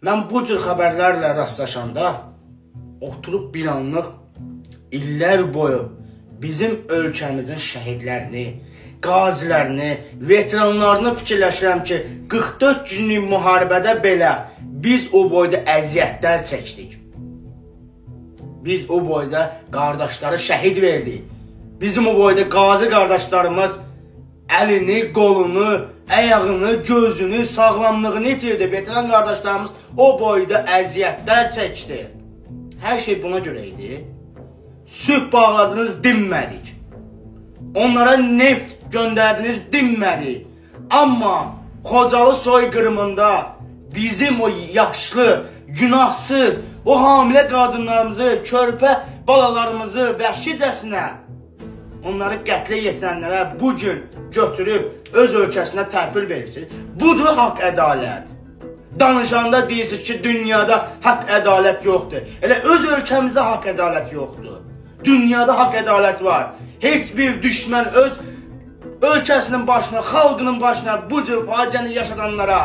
Mən bu cür xəbərlərlə rastlaşanda oturub bir anlıq illər boyu bizim ölkəmizin şəhidlərini, qazilərini, veteranlarını fikirləşirəm ki, 44 günlük müharibədə belə biz o boyda əziyyətlər çəkdik. Biz o boyda qardaşları şəhid verdik. Bizim o boyda qazi qardaşlarımız əlini, qolunu, ayağını, gözünü, sağlamlığını itirdi. Veteran qardaşlarımız o boyda əziyyətlər çəkdi. Hər şey buna görə idi. Sülh bağladınız, dinmədik. Onlara neft göndərdiniz, dinmədik. Amma Xocalı soyqırımında bizim o yaşlı, günahsız, o hamilə qadınlarımızı, körpə balalarımızı vəhşicəsinə onları qətlə yetirənlərə bu gün götürüb öz ölkəsinə təhvil verirsiniz. Budur haqq ədalət. Danışanda deyirsiniz ki, dünyada haqq ədalət yoxdur. Elə öz ölkəmizdə haqq ədalət yoxdur. Dünyada haqq ədalət var. Heç bir düşmən öz ölkəsinin başına, xalqının başına bu cür faciəni yaşadanlara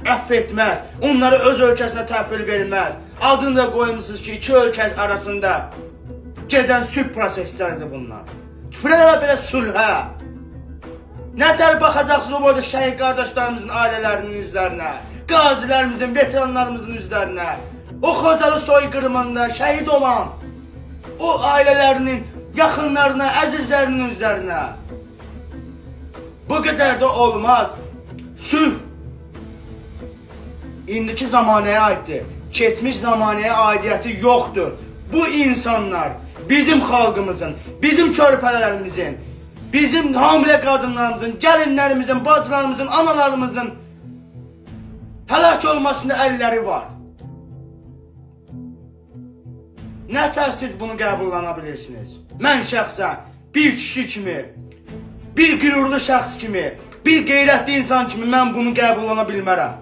əfv etməz. Onları öz ölkəsinə təhvil verməz. Adını da qoymuşsunuz ki, iki ölkə arasında gedən sülh prosesləridir bunlar. Tüpürələrə belə sülhə. Nətər baxacaqsınız o boyda şəhid qardaşlarımızın ailələrinin üzlərinə, qazilərimizin, veteranlarımızın üzlərinə, o Xocalı soyqırımında şəhid olan o ailələrinin yaxınlarına, əzizlərinin üzlərinə. Bu qədər də olmaz. Sülh indiki zamanəyə aiddir. Keçmiş zamanəyə aidiyyəti yoxdur. Bu insanlar bizim xalqımızın, bizim körpələrimizin, bizim hamilə qadınlarımızın, gəlinlərimizin, bacılarımızın, analarımızın həlak olmasında əlləri var. Nətər siz bunu qəbullana bilirsiniz? Mən şəxsən bir kişi kimi, bir qürurlu şəxs kimi, bir qeyrətli insan kimi mən bunu qəbullana bilmərəm.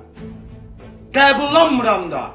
Qəbullanmıram da.